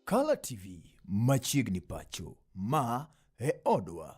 Kala TV machiegni pacho, ma e odwa.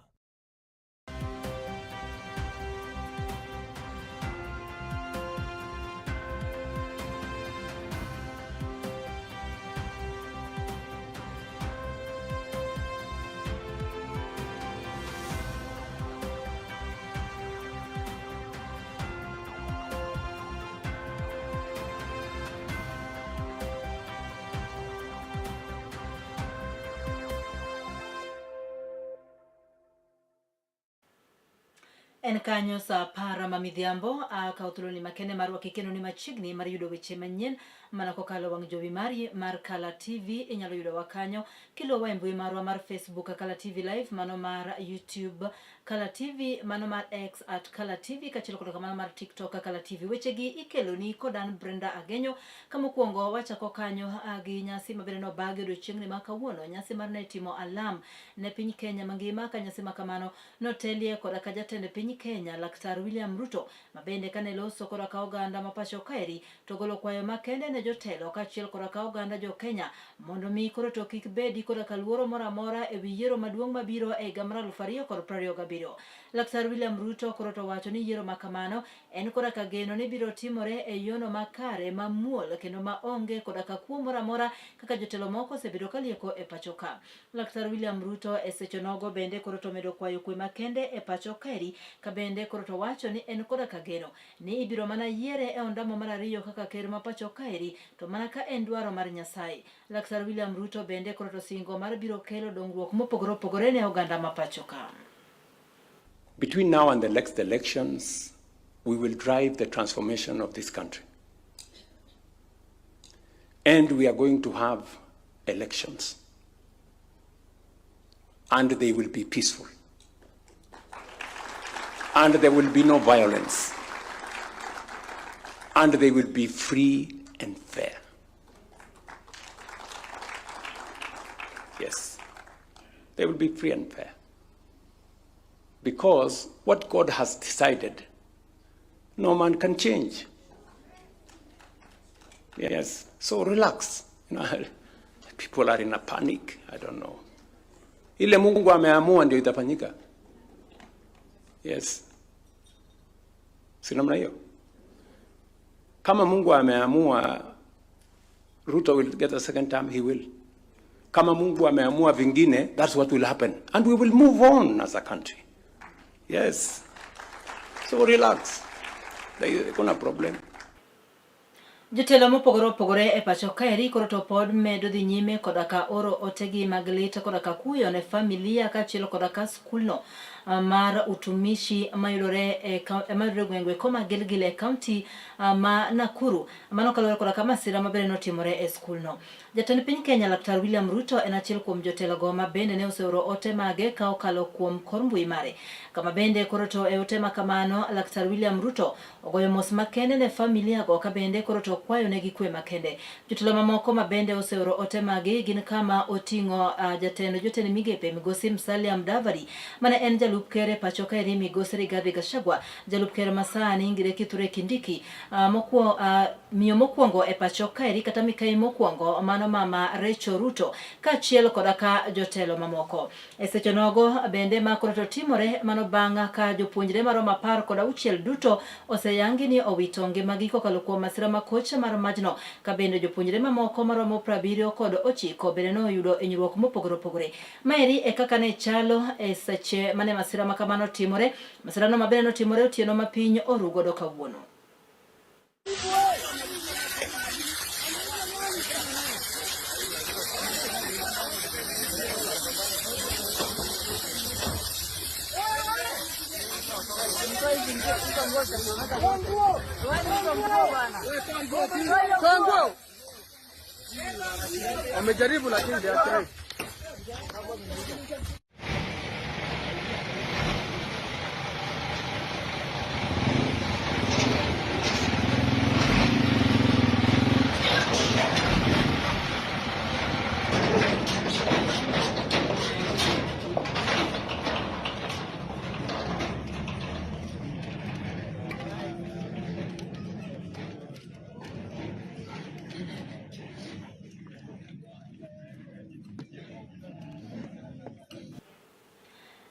En kanyo saa apar ma midhiambo akawo thuoloni makende mar rwaki kendo ni machiegni mar yudo weche manyien mana kokalo wang' jowi mari mar Kala TV. Inyalo yudowa kanyo kiluwowa e mbui marwa mar Facebook Kala TV Live, mano mar YouTube Kala TV, mano mar X at Kala TV, kaachiel koda kamano mar TikTok Kala TV. Wechegi ikeloni kod an Brenda Agenyo. Ka mokwongo wachako kanyo gi nyasi mabende nobagi odiochieng'ni ma kawuono, nyasi mar ne timo alam ne piny Kenya mangima ka nyasi ma kamano notelie koda ka jatend piny Kenya Laktar William Ruto ma bende kane loso koda ka oganda ma pacho kaeri to golo kwayo makende ne jotelo kaachiel koda ka oganda jo Kenya mondo mi koro to kik bedi koda ka luoro moro amora e wi yiero maduong' mabiro e higa mar 2027. Laktar William Ruto koro to wacho ni yiero ma kamano en koda ka geno ni biro timore e yono makare mamuol kendo ma onge koda ka kuo moro amora kaka jotelo moko osebedo ka lieko e pacho ka. Laktar William Ruto e seche nogo bende koro to omedo kwayo kwe makende e pacho kaeri ka bende koro to wacho ni en koda ka geno ni ibiro mana yiere e ondamo mar ariyo kaka ker ma pacho kaeri to mana ka en dwaro mar Nyasaye. Laktar William Ruto bende koro to singo mar biro kelo dongruok mopogore opogore ne oganda ma pacho ka. Between now and the next elections, we will drive the transformation of this country. And we are going to have elections. And they will be peaceful. And there will be no violence. And they will be free and fair. Yes, they will be free and fair. Because what God has decided, no man can change. Yes, so relax. You know, people are in a panic. I don't know. Ile Mungu ameamua ndio itafanyika. Yes. Si namna hiyo? Kama Mungu ameamua Ruto will get a second term, he will. Kama Mungu ameamua vingine, that's what will happen. And we will move on as a country. Yes. So relax. Kuna problem. Jotelo mopogore opogore e pacho kaeri koro to pod medo dhi nyime koda ka oro otegi mag lit koda ka kuyo ne familia kaachiel koda ka skulno mar utumishi mayudore e mayudore gwenge koma Gilgil e kaunti ma Nakuru. Mano kaluwore koda ka masira mabende notimore e skulno. Jatend piny Kenya Laktar William Ruto en achiel kuom jotelogo ma bende ne oseoro ote mage ka okalo kuom kor mbui mare. Kama bende koro to e ote ma kamano, Laktar William Ruto ogoyo mos makende ne familia go ka bende koro to okwayo negi kwe makende. Jotelo mamoko ma bende oseoro ote magi gin kama oting'o jatend jotend migepe Migosi Musalia Mudavadi mane en jalup ker e pacho kaeri Migosi Rigathi Gachagua, jalup ker masani Ngire Kithure Kindiki, miyo mokwongo e pacho kaeri kata mikayi mokwongo mano mama Rachel Ruto kaachiel koda ka jotelo mamoko. E seche nogo bende ma koro to timore mano bang' ka jopuonjre maromo 16 duto oseyangi ni owito ngimagi kokalo kuom masira makoch mar majno, ka bende jopuonjre mamoko maromo 79 bende noyudo hinyruok mopogore opogore. Maeri e kaka ne chalo e seche mane masira ma kamano timore. Masirano ma bende notimore otieno ma piny oru godo kawuono. Wamejaribu lakini hawajatry.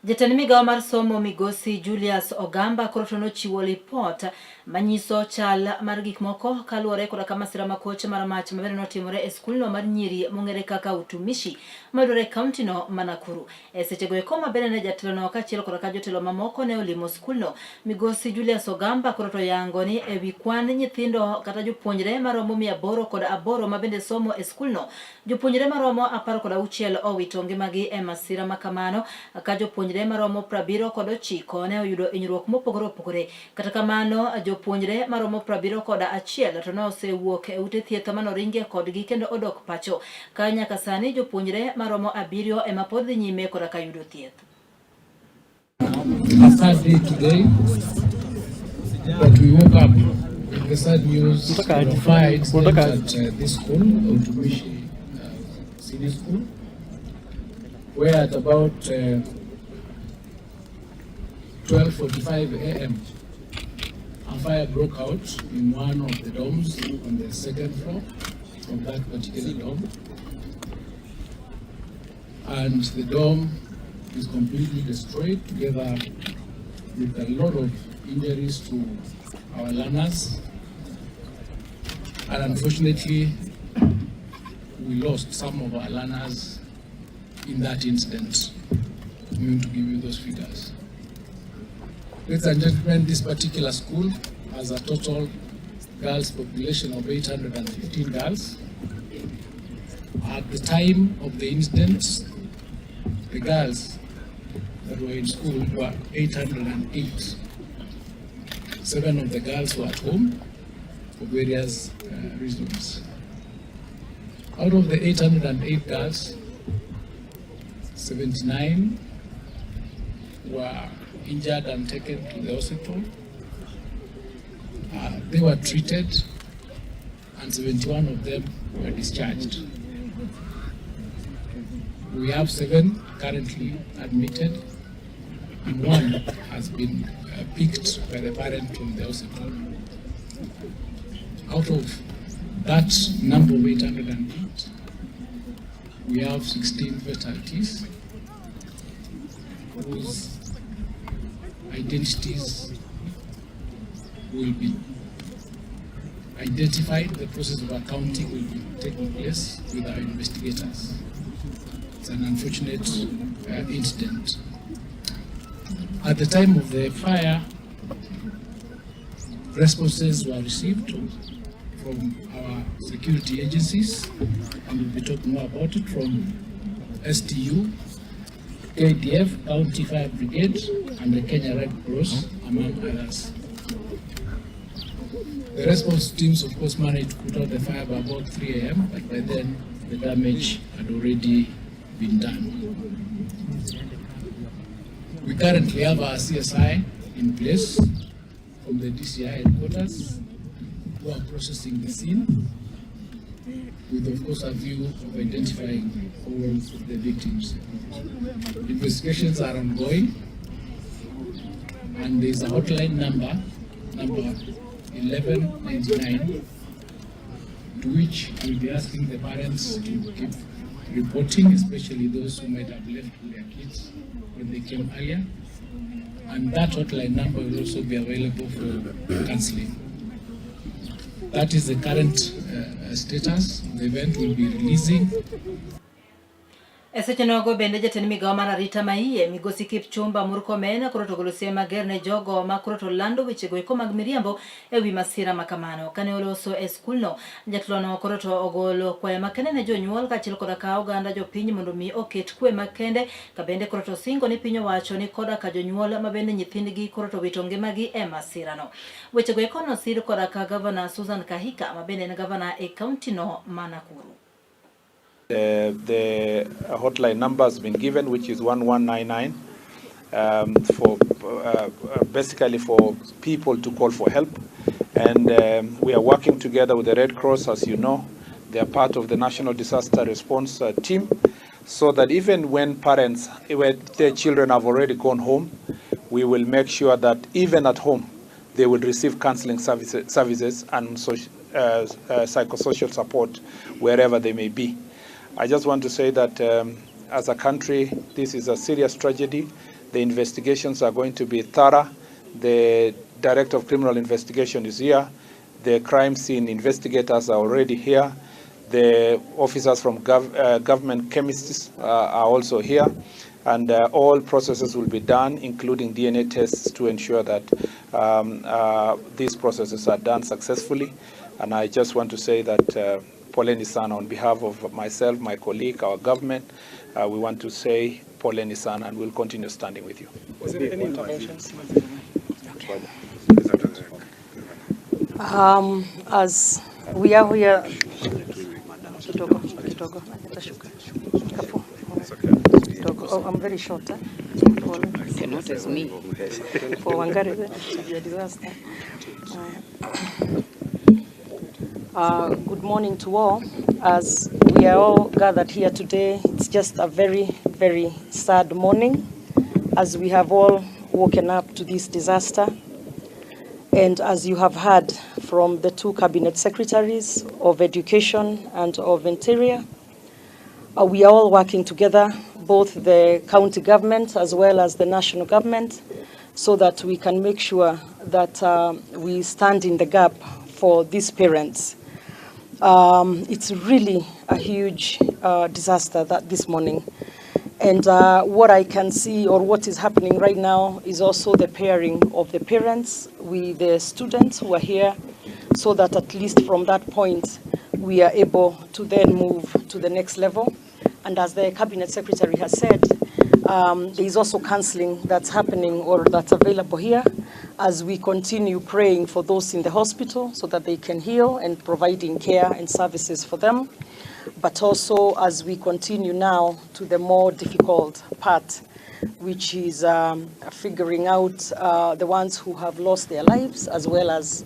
Jatend migawo mar somo Migosi Julius Ogamba koro to nochiwo lipot manyiso chal mar gik moko kaluwore koda ka masira makoch mar mach mabende notimore e skulno mar nyiri mong'ere kaka Utumishi mayudore e kauntino ma Nakuru. E sechego eko ma bende ne jatelono kaachiel koda ka jotelo mamoko ne olimo skulno, Migosi Julius Ogamba koro to yango ni e wi kwan nyithindo kata jopuonjre maromo 808 ma bende somo e skulno, jopuonjre maromo 16 owito ngimagi e masira ma kamano ka jopuonjre maromo 79 ne oyudo hinyruok mopogore opogore. Kata kamano, jopuonjre maromo 71 to ne osewuok e ute thieth manoringie kodgi kendo odok pacho. Ka nyaka sani jopuonjre maromo 7 ema pod dhi nyime koda ka yudo thieth. A sad day today that we woke up with the sad news of a fire incident at this school, Utumishi Senior School, where at about 12:45 a.m. a fire broke out in one of the dorms on the second floor of that particular dorm. And the dorm is completely destroyed, together with a lot of injuries to our learners. And unfortunately, we lost some of our learners in that incident. I'm going to give you those figures. Ladies and gentlemen, this particular school has a total girls population of 815 girls. At the time of the incident, the girls that were in school were 808. 7 of the girls were at home for various reasons. Out of the 808 girls, 79 were injured and taken to the hospital. They were treated and 71 of them were discharged. We have 7 currently admitted and 1 has been picked by the parent from the hospital. Out of that number of 808, we have 16 fatalities whose identities will be identified. The process of accounting will be taking place with our investigators. It's an unfortunate incident. At the time of the fire, responses were received from our security agencies, and we'll be talking more about it, from STU, KDF, County Fire Brigade, and the Kenya Red Cross, among others. The response teams, of course, managed to put out the fire by about 3 a.m., but by then the damage had already been done. We currently have our CSI in place from the DCI headquarters, who are processing the scene, with of course a view of identifying all the victims. Investigations are ongoing, and there is a hotline number, number 1199, to which we'll be asking the parents to keep reporting, especially those who might have left with their kids when they came earlier. And that hotline number will also be available for counseling. That is the current status. The event will be releasing. E seche nogo bende jatend migawo mar arita maiye Migosi Kipchumba Murkomen koro to ogolo siem mager ne jogo ma koro to lando wechego eko mag miriambo e wi masira ma kamano. Kane oloso e skulno, jatelono koro to ogolo kwayo makende ne jonyuol kaachiel koda ka oganda jopiny mondo mi oket kwe makende, ka bende koro to singo ni piny owacho ni koda ka jonyuol ma bende nyithindgi koro to wito ngimagi e masirano. Wechego eko nosir koda ka Gavana Susan Kihika ma bende en gavana e kauntino ma Nakuru. The hotline number has been given, which is 1199, for basically for people to call for help. And we are working together with the Red Cross, as you know. They are part of the National Disaster Response Team, so that even when parents, when their children have already gone home, we will make sure that even at home, they will receive counseling services and psychosocial support wherever they may be. I just want to say that as a country, this is a serious tragedy The investigations are going to be thorough. The Director of Criminal Investigation is here. The crime scene investigators are already here. The officers from government chemists are also here. And all processes will be done, including DNA tests, to ensure that these processes are done successfully. And I just want to say that poleni sana, on behalf of myself, my colleague, our government, we want to say poleni sana, and we'll continue standing with you. Was there any interventions? Okay. As we are here, oh, I'm very short. Eh? You notice me. For Wangari, it be a disaster. Good morning to all. As we are all gathered here today, it's just a very, very sad morning as we have all woken up to this disaster. And as you have heard from the two cabinet secretaries of Education and of Interior, we are all working together, both the county government as well as the national government, so that we can make sure that we stand in the gap for these parents. It's really a huge disaster that this morning. And what I can see, or what is happening right now, is also the pairing of the parents with the students who are here, so that at least from that point, we are able to then move to the next level. And as the Cabinet Secretary has said, there is also counseling that's happening or that's available here as we continue praying for those in the hospital so that they can heal and providing care and services for them. But also as we continue now to the more difficult part, which is figuring out the ones who have lost their lives, as well as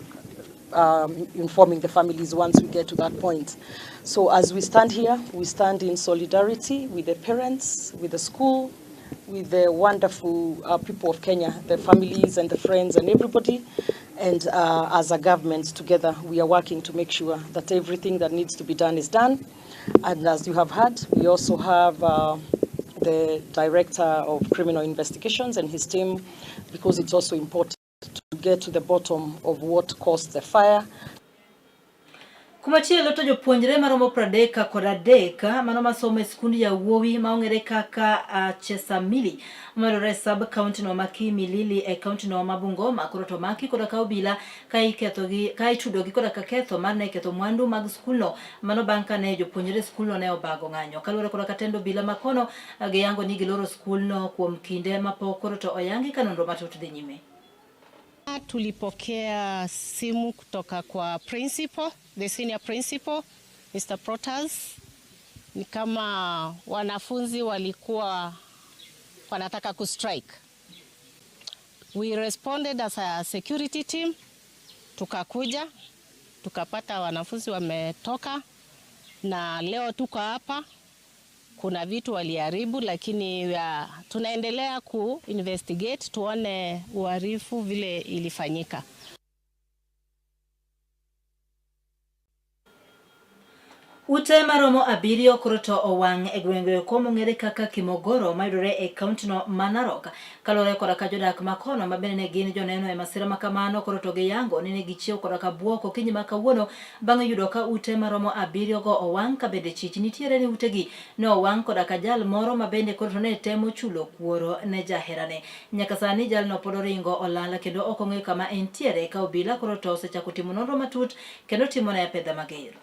informing the families once we get to that point. So as we stand here, we stand in solidarity with the parents, with the school, with the wonderful people of Kenya, the families and the friends and everybody. And as a government together, we are working to make sure that everything that needs to be done is done. And as you have heard, we also have the Director of Criminal Investigations and his team, because it's also important to get to the bottom of what caused the fire. Kumachielo to jopuonjre maromo 33 mano masomo e skund yawuowi ma ong'ere kaka Chesamili mayudore e sub county no ma Kimilili e county no ma Bungoma koro to maki koda ka obila ka itudogi koda ka ketho mar ne ketho mwandu mag skulno mano bang' kane jopuonjre e skulno ne obago ng'anyo. Kaluwore koda ka tend obila makono giyango ni giloro skulno kuom kinde mapok koro to oyangi ka nonro matut dhi nyime. Tulipokea simu kutoka kwa principal, the senior principal, Mr. Protas. Ni kama wanafunzi walikuwa wanataka kustrike. We responded as a security team, tukakuja, tukapata wanafunzi wametoka, na leo tuko hapa. Kuna vitu waliharibu, lakini tunaendelea ku investigate tuone uhalifu vile ilifanyika. Ute maromo 7 koro to owang' e gwenge komong'ere kaka Kimogoro mayudore e kaunti no ma Narok. Kaluwore koda ka jodak makono ma bende ne gin joneno e masira makamano koro to giyango ni ne gichiew koda ka buok okinyi ma kawuono bang' yudo ka ute maromo 7 go owang' ka bende chich nitiere ni utegi ne owang' koda ka jal moro ma bende koro to ne temo chulo kuoro ne jaherane. Nyaka sani jalno pod oringo olal kendo ok ong'eyo kama entiere ka obila koro to osechako timo nonro matut kendo timo ne apedha mager.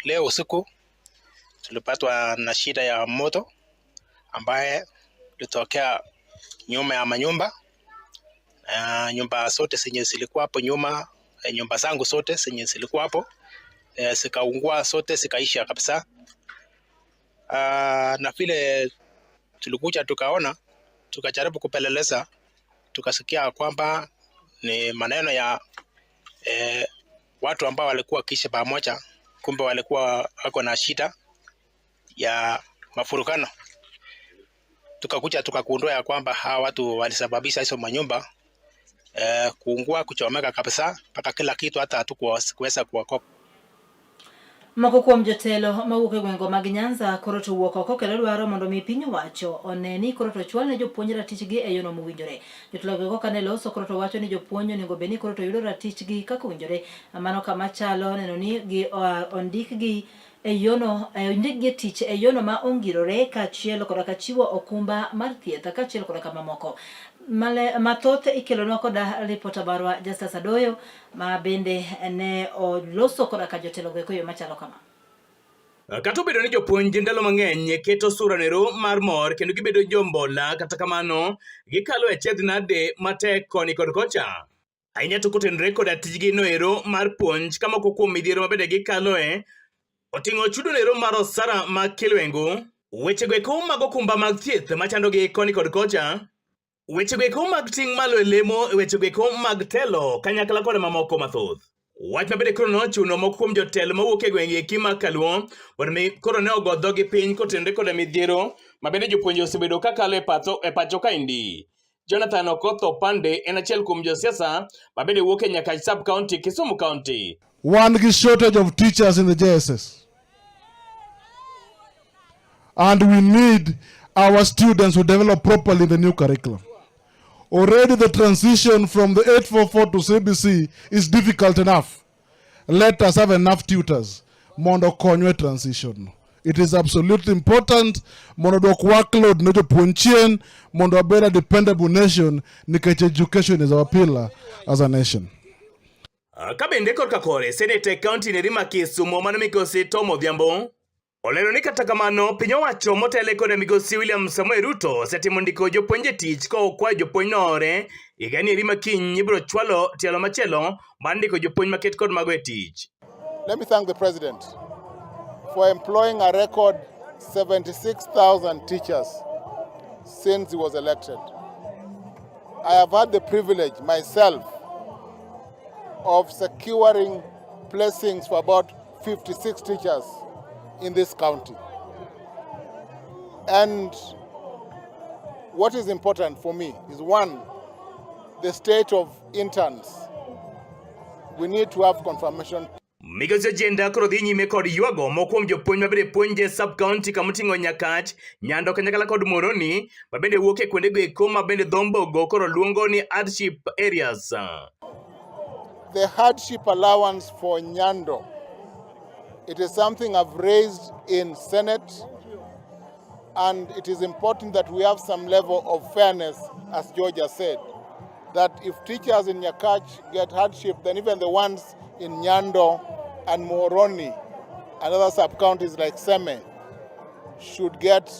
Leo usiku tulipatwa na shida ya moto ambaye ilitokea nyuma ya manyumba. Nyumba zote zenye zilikuwa hapo nyuma, nyumba zangu zote zenye zilikuwa hapo zikaungua zote, zikaisha kabisa. Na vile tulikuja tukaona, tukajaribu kupeleleza, tukasikia kwamba ni maneno ya watu ambao walikuwa kisha pamoja, kumbe walikuwa wako na shida ya mafurukano. Tukakuja tukagundua ya kwamba hawa watu walisababisha hizo manyumba kuungua, kuchomeka kabisa mpaka kila kitu, hata hatukuweza kuokoa. Moko kuom jotelo mawuok e gwenge mag Nyanza koro to wuok oko kendo dwaro mondo mi piny owacho one ni koro to chwal ne jopuonj ratichgi e yono mowinjore. Jotelo go kane loso koro to wacho ni jopuonj onego bed ni koro to yudo ratichgi kaka owinjore. Mano kama chalo neno ni gi ondikgi e yono ondikgi e tich e yono ma ongirore kaachiel koda ka chiwo okumba mar thieth kaachiel koda ka mamoko. Male, mathoth ikelonwa koda ripota marwa Justus Adoyo ma bende ne oloso koda ka jotelo go eko e yo machalo kama. Kata obedo ni jopuonj ndalo mang'eny keto sura nero mar mor kendo gibedo jombola, kata kamano gikalo e achiedh nade matek koni kod kocha. Ahinya to kotenore koda tijgi noero mar puonj ka moko kuom midhiero mabende gikaloe oting'o chudo noero mar osara mag kilwengu, wechego eko mag okumba mag thieth machandogi koni kod kocha, wechego eko mag ting' malo e lemo, wechego eko mag telo kanyakla kod mamoko mathoth. Wach mabende koro nochuno moko kuom jotelo mawuok e gwenge eki mag Kaluo mondo mi koro ne ogo dhogi piny kotenore koda midhiero mabende jopuonje osebedo kakalo e patho e pacho kaendi. Jonathan Okoth Opande en achiel kuom josiasa mabende wuok e Nyakach Sub County, Kisumu County. Wan gi shortage of teachers in the JSS. And we need our students to develop properly the new curriculum. Already the transition from the 844 to CBC is difficult enough. Let us have enough tutors mondo okonywa e transition. It is absolutely important mondo dwok workload ne jopuonj chien mondo wabed a dependable nation nikech education is our pillar as a nation. Ka bende korka kore, Seneta e kaunti neri ma Kisumo mano migosi Tom Odhiambo olero ni kata kamano piny owacho motele kod migosi William Samoei Ruto osetimo ndiko jopuonj e tich ka okwayo jopuonj noore higa ni eri ma kiny ibiro chwalo tielo machielo mar ndiko jopuonj maket kod mago e tich. Let me thank the president for employing a record 76,000 teachers since he was elected. I have had the privilege myself of securing placings for about 56 teachers in this county. And what is important for me is, one, the state of interns. We need to have confirmation. Migosi Ojienda koro dhi nyime kod ywago moko kuom jopuonj mabende puonje sub county kamoting'o Nyakach, Nyando kanyakla kod Moroni mabende wuok e kuondego eko mabende dho Mbogo koro luongo ni hardship areas. The hardship allowance for Nyando, it is something I've raised in Senate, and it is important that we have some level of fairness, as George has said, that if teachers in Nyakach get hardship, then even the ones in Nyando and Moroni and other sub-counties like Seme should get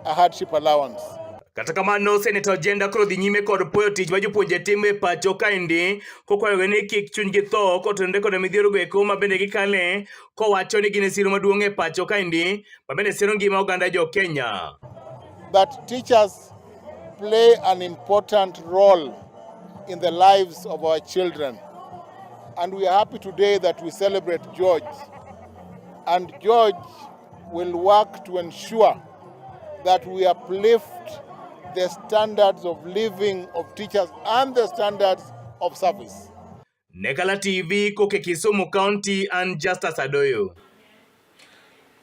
a hardship allowance. Kata kamano, Seneta Ojienda koro dhi nyime kod puoyo tich ma jopuonje timo e pacho kaendi kokwayogi ni kik chunygi tho kotenore kod midhiero go eko ma bende gikale kowacho ni gin e siro maduong' e pacho kaendi ma bende siro ngima oganda jo Kenya. That teachers play an important role in the lives of our children. And we are happy today that we celebrate George. And George will work to ensure that we uplift the standards of living of teachers and the standards of service. Nekala TV koke Kisumu County and Justus Adoyo.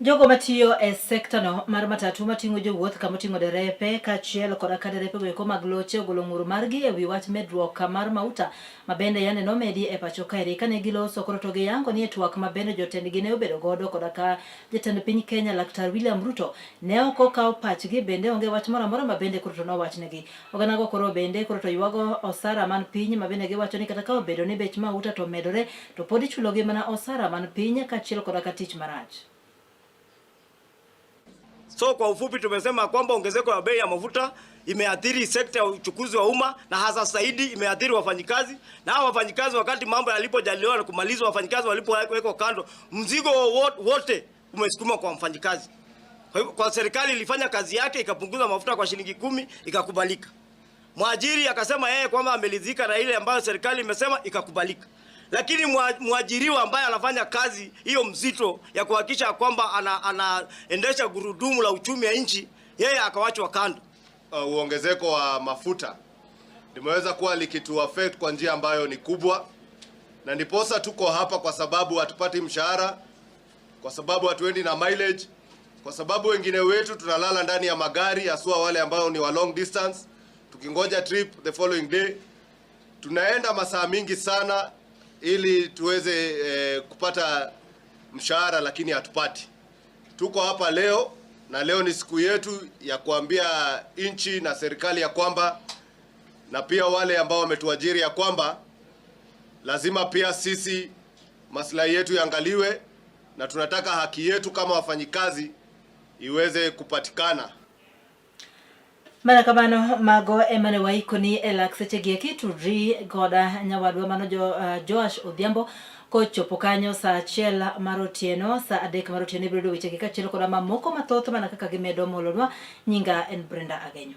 Jogo matiyo e sekta no mar matatu mating'o jowuoth kama oting'o derepe kaachiel koda ka derepe goeko mag loche ogolo ng'ur margi e wi wach medruok mar mauta ma bende yande nomedi e pacho kaeri. Kane giloso koro to giyango ni e twak ma bende jotendgi ne obedo godo koda ka jatend piny Kenya Laktar William Ruto ne ok okawo pachgi, bende onge wach moro amora ma bende koro to nowachnegi. Oganda go koro bende koro to ywago osara man piny ma bende giwacho ni kata ka obedo ni bech mauta to omedore to pod ichulogi mana osara man piny kaachiel koda ka tich marach. So kwa ufupi tumesema kwamba ongezeko ya bei ya mafuta imeathiri sekta ya uchukuzi wa umma na hasa zaidi imeathiri wafanyikazi. Na hao wafanyikazi wakati mambo yalipojadiliwa na kumalizwa, wafanyikazi walipowekwa kando, mzigo wote umesukuma kwa mfanyikazi. Kwa hivyo kwa serikali ilifanya kazi yake ikapunguza mafuta kwa shilingi 10 ikakubalika. Mwajiri akasema yeye kwamba amelizika na ile ambayo serikali imesema ikakubalika. Lakini mwajiriwa ambaye anafanya kazi hiyo mzito ya kuhakikisha kwamba anaendesha gurudumu la uchumi ya nchi, yeye akawachwa kando. Uongezeko wa mafuta limeweza kuwa likitu affect kwa njia ambayo ni kubwa, na ndiposa tuko hapa kwa sababu hatupati mshahara. kwa sababu hatuendi na mileage, kwa sababu wengine wetu tunalala ndani ya magari, haswa wale ambao ni wa long distance, tukingoja trip the following day. Tunaenda masaa mingi sana ili tuweze kupata mshahara, lakini hatupati. Tuko hapa leo na leo ni siku yetu ya kuambia nchi na serikali ya kwamba, na pia wale ambao wametuajiri ya kwamba lazima pia sisi maslahi yetu yaangaliwe, na tunataka haki yetu kama wafanyikazi iweze kupatikana. Mana kamano mago ema ne waikoni e lak seche gi eki tudri koda nyawadwa mano Joash Odhiambo kochopo kanyo saa 1 mar otieno, saa 3 mar otieno ibiro yudo wechegi kaachiel koda mamoko mathoth mana kaka gimedo molonwa. Nyinga en Brenda Agenyo.